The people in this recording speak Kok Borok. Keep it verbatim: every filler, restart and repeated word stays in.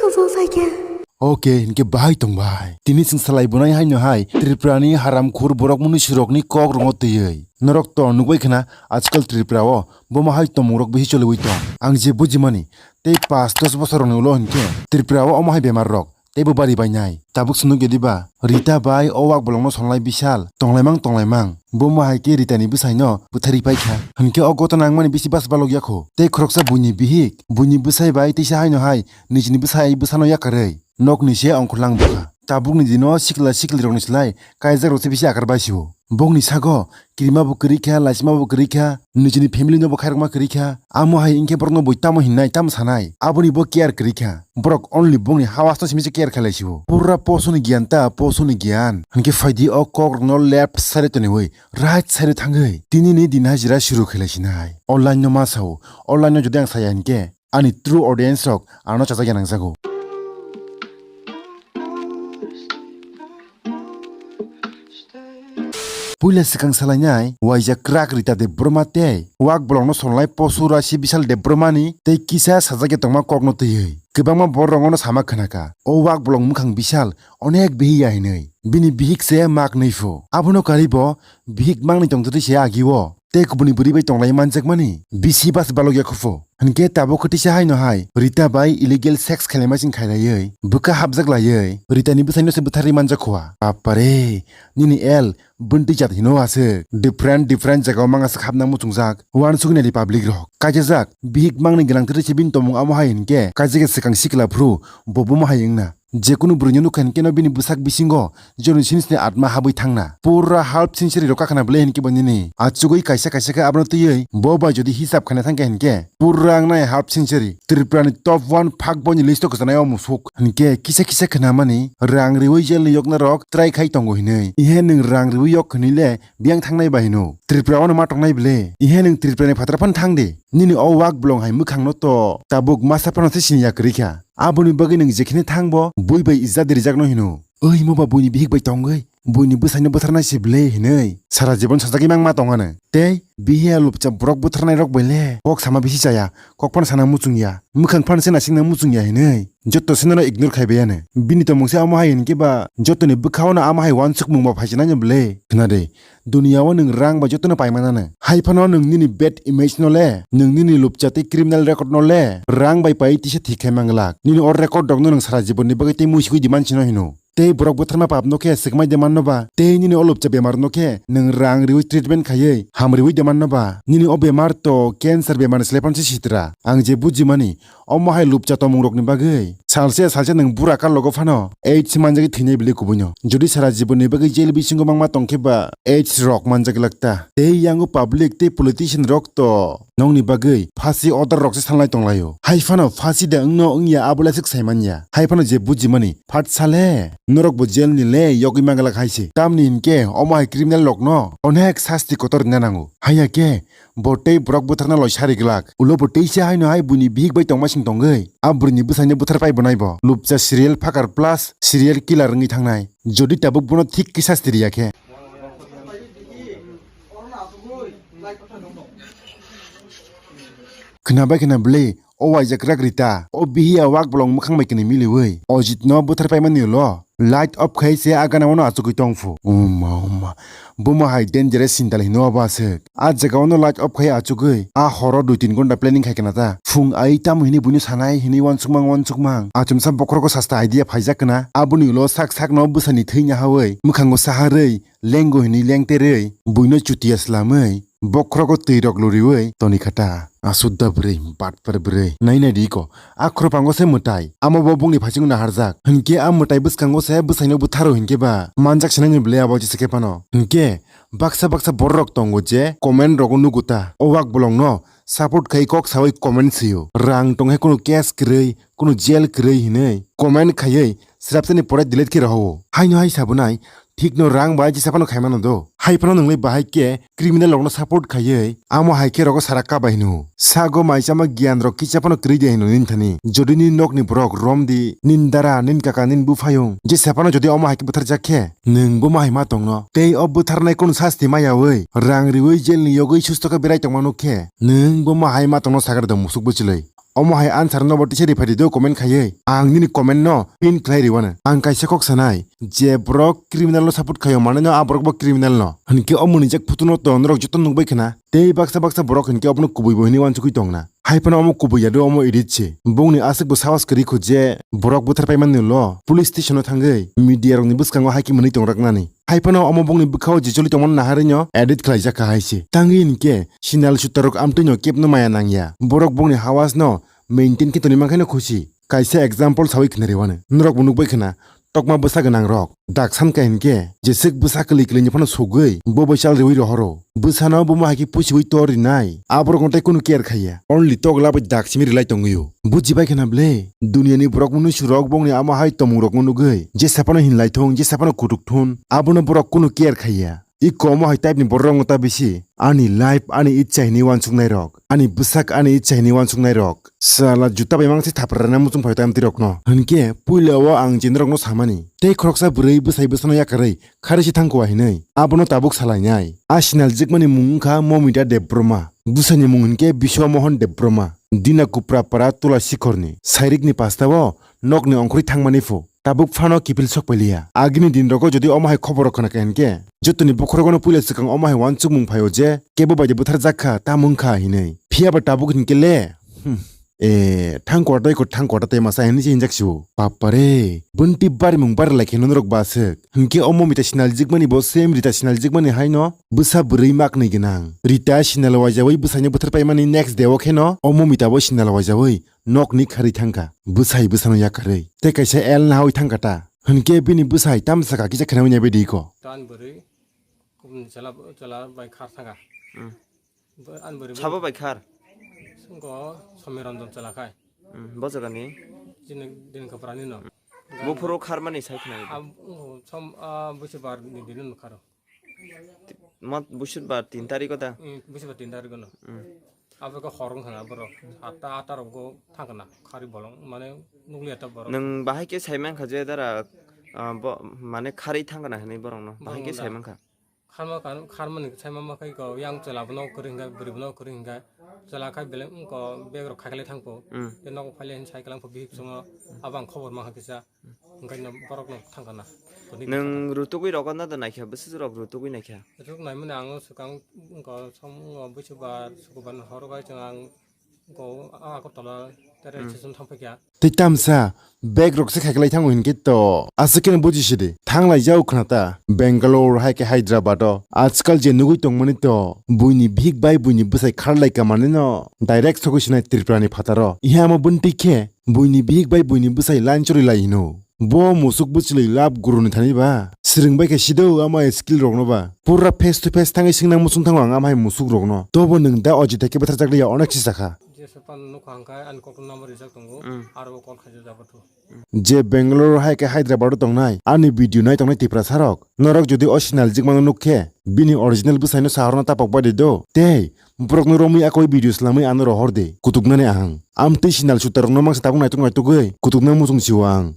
Kubu phaikha. Oke, hinkhe bahai tong bai. Tini chwng salai bunai haino hai Tripura ni haram khur borok mwnwi surok ni kok rongo twiwi. Norok to nukbai khna ajkal Tripura o bomo hai tomung rok bihi choliwi tong. Ang je bujimani tei pas dos bosor rokni ulo hinkhe Tripura o omo hai bemar rok teibo bari bainai. Tabuk swnwi gediba Rita bai o wak bolongno sonlai bisal tonglaimang tonglaimang. Bomo hai khe Rita ni bwsaino bwtharwi paikha. Hinkhe o gotona wngmani bisi bas balok yakho. Tei khoroksa buini bihik, buini bwsai bai teisa haino hai nijini bwsai bwsano yakarwi nokni se ongkhorlang bwkha. Tabukni dino sikla siklirokni slai kaijak rokse bisi akar baisio. Bongni sago kirima bo kwrwi kha, laisima bo kwrwi kha, nijini family no bo khairokma kwrwi kha. Amo hai hinkhe borokno bui tamo hinnai, tamo sanai, aboni bo care kwrwi kha. Borok only bongni hawasno simi se care khlai sio. Pura posoni gyan ta, posoni gyan. Hinkhe phaidi o kok rokno left side toniwi right side thangwi tinini din hajira shuru khlai sinai. Online no ma sao, online no jodi ang saya hinkhe ani true audience rok ano chajak ya nangjago. Puila swkang salainai waijak kwrak Rita Debbarma tei wak bolongno sonlai posu Rasi Bisal Debbarmani tei kisa sajak ya tongma kokno twiwi. Kwbangma borok rokno sama khnakha o wak bolong mwkhang bisal onek bihi ya hinwi. Bini bihik se mak nwi phu. Abono karwi bo bihik mangni tongtwtwi se agi o tei kubuni bwrwi bai tonglai manjakmani bisi bas balok ya khuphu. Hinkhe tabuk khe tisa haino hai Rita bai illegal sex khlaima sing khailaiwi bwkha hapjak laiwi Rita ni bwsaino se bwtharwi manjak khua. Bapare, nini el bwntwi jat hino aswk. Different different jagao mang aswk hapna muchungjak. Wansuknai republic rok. Kaijajak, bihik mangni gwlangtwi se bini tomung amo hai hinkhe kaijak swkang sikla phuru bo bomo hai wngna. Jekunu bwrwino nukha hinkhe no bini bwsak bisingo joni sinisni atma habwi thangna. Pura half century rok kakhna bwle hinkhe bo nini. Achugwi kaisa kaisa khe abono twiwi bo bai jodi hisab khaina thangkha hinkhe pura wngnai half century. Tripura ni top one fuckboy ni list o kwchanai o musuk. Hinkhe kisa kisa khnamani rang riwi jail ni yokna rok try khai tongo hinwi. Ihe nwng rang riwi yok hinwi le biyang thangnai bai hino. Tripura o no ma tongnai bwle. Ihe nwng Tripura ni phatara phano thang di. Nini o wak bolong hai mwkhang no to tabuk masa phano se siniya kwrwi kha. Aboni bagwi nwng jekhene thang bo bui bai ijat rijakno hino. Oi mo ba buini bihik bai tongwi buini bwsaino bwtharnai se bwle hinwi sara jibon sajagwi mangma tongano. Tei bihiya lupcha borok bwtharnai rok bai le kok sama bisi chaya, kok phano sana muchung ya, mwkhang phano se naisingna muchung ya hinwi jotto se nono ignore khai bai ano. Bini tongmung se amo hai hinkhe ba jottoni bwkhao no amo hai wansukmung ba phaisinaino bwle. Khna de, duniya o nwng rang bai jotono paimanano. Hai phano nwng nini bad image no le, nwng nini lupcha tei criminal record no le rang bai pai tisa thik khai manglak. Nini o record rok no nwng sara jibon ni bagwi tei muisugwi di mansino hino. Tei borok bwtharma pap no khe swkmai de manno ba, tei nini o lupcha bemar no khe nwng rang riwi treatment khaiwi ham riwi de manno ba. Nini o bemar to cancer bemar ni slai phano se sitra. Ang je bujimani, omo hai lupcha tongmung rokni bagwi salsa salsa nwng bura kal logo phano AIDS manjagwi thwinai bwle kubuino. Jodi sara jibonni bagwi jail bisingo mangma tongkhe ba AIDS rok manjak lakta. Tei yango public tei politician rok to nokni bagwi phasi order rok se salnai tonglaio. Hai phano phasi da wngno wngya abo lesik saimanya. Hai phano je bujimani phat sale norok bo jail ni le yogwi manglak hai se. Tamni hinkhe omo hai criminal rokno onek sasti kotor rina nango. Haiya khe bo tei borok bwtharna loi sari glak. Ulo bo teisa haino hai buini bihik bai tongma sing tongwi a bwrwini bwsaino bwthar pai bo nai bo. Lupcha serial phakar plus serial killer wngwi thangnai. Jodi tabuk bono thik khe sasti riya khe. Khna bai khna bwle o waijak kwrak Rita. O bihiya wak bolong mwkhang bai kwnwi miliwi Ojit no bwthar paimani ulo light off khai se a gana o no achugwi tong phu. Umma umma. Bomo hai dangerous sindal hino abo aswk. A jaga o no light off khai achugwi a horo dui tin gonta planning khai khna ta. Phung ai tamo hini buino sanai hini wansukmang wansukmang. Achomsa bokhorogo sasta idea phaijak khna. Aboni ulo sak sak no bwsani thwi nahawi mwkhango saharwi lengo hini lengterwi buino chutiya slamwi bokhorogo twi rok luriwi toni khata. Asudda bwrwi, batpar bwrwi. Nai nai di ko. A khoropango se mwtai. Amo bo bongni phaichingno naharjak. Hinkhe a mwtai bwskango se bwsaino bwtharo hinkhe ba manjak sinani bwle abo jesa khe phano. Hinkhe baksa baksa bororok tongo je comment rogo nugo ta. O wak bolongno support khai kok sawi comment sio. Rang tonghe kunu case kwrwi, kunu jail kwrwi hinwi comment khaiwi srapsani pore delete khe rohao. Haino hai sabunai thikno rang bai jesa phano khaimano do. Hai phano nwnglai bahai khe criminal rokno support khaiwi amo hai khe rogo sara kabai hino. Sago mai chama giyan rok kisa phano kwrwi de hino nini thani. Jodi nini nokni borok rom di, nini dara, nini kaka, nini buphayung jesa phano jodi omo hai khe bwtharjak khe nwng bo ma hai ma tongno. Tei o bwtharnai kunu sasti mayawi rang riwi jail ni yogwi susto khe berai tongmano khe nwng bo ma hai ma tongno sagar da musuk bwchwlwi. Omo hai answer no bo tisa riphai di do comment khaiwi. Ang nini comment no pin khlai riwano. Ang kaisa kok sanai, je borok criminal no support khaio mane no a borok bo criminal no. Hinkhe omo ni jak photo no to norok joto nukbai khna. Tei baksa baksa borok hinkhe obono kubui bo hinwi wansugwi tongna. Hai phano omo kubui ya do omo edit se. Bongni aswk bo sahas kwrwi kho je borok buthar paimani ulo police station o thangwi media rokni bwskango hai khe mwnwi tongraknani. Hai phano omo bongni bwkhao je choli tongmani naharwi no edit khlaijak kha hai se. Tangwi hinkhe sinal sutarok amtwi no kebno maya nangya. Borok bongni hawas no maintain khe toni mankhaino khusi. Kaisa example sawi khna rewano. Norok bo nukbai khna, tokma bwsa gwnang rok dak san kha hinkhe jeswk bwsa kwlwi kwlwini phano sugwi bo bai chal riwi rohoro. Bwsano bomo hai khe pusiwi tor rinai. Aborokno tei kunu care khaiya. Only tokla bai dak simi rilai tongwio. Bujibai khna ble? Duniyani borok mwnwi surok bongni amo hai tongmung rokno nugwi jesa phano hinlai thung, jesa phano kutuk thun, abono borok kunu care khaiya. Iko omo hai type ni borok rokno ta bisi. Ani life, ani ichha hinwi wansuknai rok. Ani bwsak, ani ichha hinwi wansuknai rok. Sala juta bai mangsi thapra rwna muchung phai tamti rokno. Hinkhe puila o ang je norokno samani. Tei khoroksa bwrwi bwsai bwsano yakarwi kharwi se thangkho hinwi. Abono tabuk salainai. A sinal jikmani mung wngkha Momita Debbarma. Bwsani mung hinkhe Biswa Mohan Debbarma. Dina Kupra para Tula Sikhorni. Sairikni pastao nokni ongkhorwi thangmani phu. Tabuk phano kiphil sok pailiya. Agini din rogo jodi omo hai khobor rok khna kha hinkhe, jotoni bokhorogono puila swkang omo hai wansukmung phaio je, kebo bai de butharjak kha, tamo wngkha hinwi. Phiya ba tabuk hinkhe le? Hmm. E, thang kwrwtwi kho thang kwrwtwi masa hinwi se hinjak sio. Bapare, bunti barimung bar lai khe norok ba swk. Hinkhe omo mita sinal jikmani bo same rita sinal jikmani haino bwsa bwrwi maknwi gwnang. Rita sinal waijawi bwsaino buthar paimani next day o kheno omo mita bo sinal waijawi nokni kharwi thangkha, bwsai bwsano yakarwi. Tei kaisa L nahawi thangkha ta. Hinkhe bini bwsai tamsa kha kisa khnawi naibai di ko. Tan bwrwi, kubun chwla, chwla bai khar thangkha. Hmm. Bo-, an bwrwi Sabo bai khar? Sungko Somi Ranjan chwla khai. Hmm, bo jagani? Chini din khaprani no. Buphuru kharmani sai khnawi. Ab-, oh, som, ah, busi bar ni din no kharo. Ti-, mat busi bar tin tarikh da? Hmm, busi bar tin tarikh no. Hmm. Abo khe hor wngkha na borok. Atta, atta rok go thangkha na. Khari bolong, mane nukliya ta borok. Nwng bahai khe sai mankha je dara, ah, bo, mane kharwi thangkha na hinwi borokno. Bahai khe Borokno da. Sai mankha. Kharma kan, kharmani sai ma ma khai ko yang chwla bono kwrwi hwnkha, bwrwi bono kwrwi hwnkha. Chwla khai beleng wngko bag rok khaikhwlai thangkho. Hmm. Tei nogo phaile hin sai kwlangkho bihik chwngno abo ang khobor mankha kisa. Hwnkhe no borok no thangkha na. Toni Nwng rutugwi rogo no da naikha, bwswk rok rutugwi naikha? Ruk naimani ang swkang wngkha som wngkha bwswk bar sukubar ni horo bai chwng ang wngkha Agartala tere Hmm. session thang phaikha. Tei tamsa bag rok se khaikhwlai thango hinkhe to. Aswk khe buji sidi. Thanglai jao khna ta. Bangalore hai khe Hyderabad o. Ajkal je nugwi tongmani to. Buini bihik bai buini bwsai kharlai ka manwi no. Direct sogwi sinai Tripura ni phataro. Ihe amo bwntwi khe. Buini bihik bai buini bwsai line chori lai hino. Bo musuk bwchwlwi lab guru ni thani ba. Swrwng bai khe sido ama skill rokno ba. Pura face to face thangwi swngnang muchung thango ang ama hai musuk rokno. Tobo nwng da o jita khe bwtharjak liya onek si sakha. Jesa pan nukha hwnkhe ani kokno number rijak tongo. Mm. Aro o call khaijak jabo thu. Je Bangalore hai khe Hyderabad o tongnai ani video nai tongnai Tiprasa rok. Norok jodi o sinal jikmano nuk khe bini original bwsaino sahorna tapok bai de do. Tei borokno romwi akoi video swlamwi ano rohor de. Kutuknani ahang. Amtwi sinal sutarokno mangsa tabuk naituk naitugwi kutukna muchung sio ang.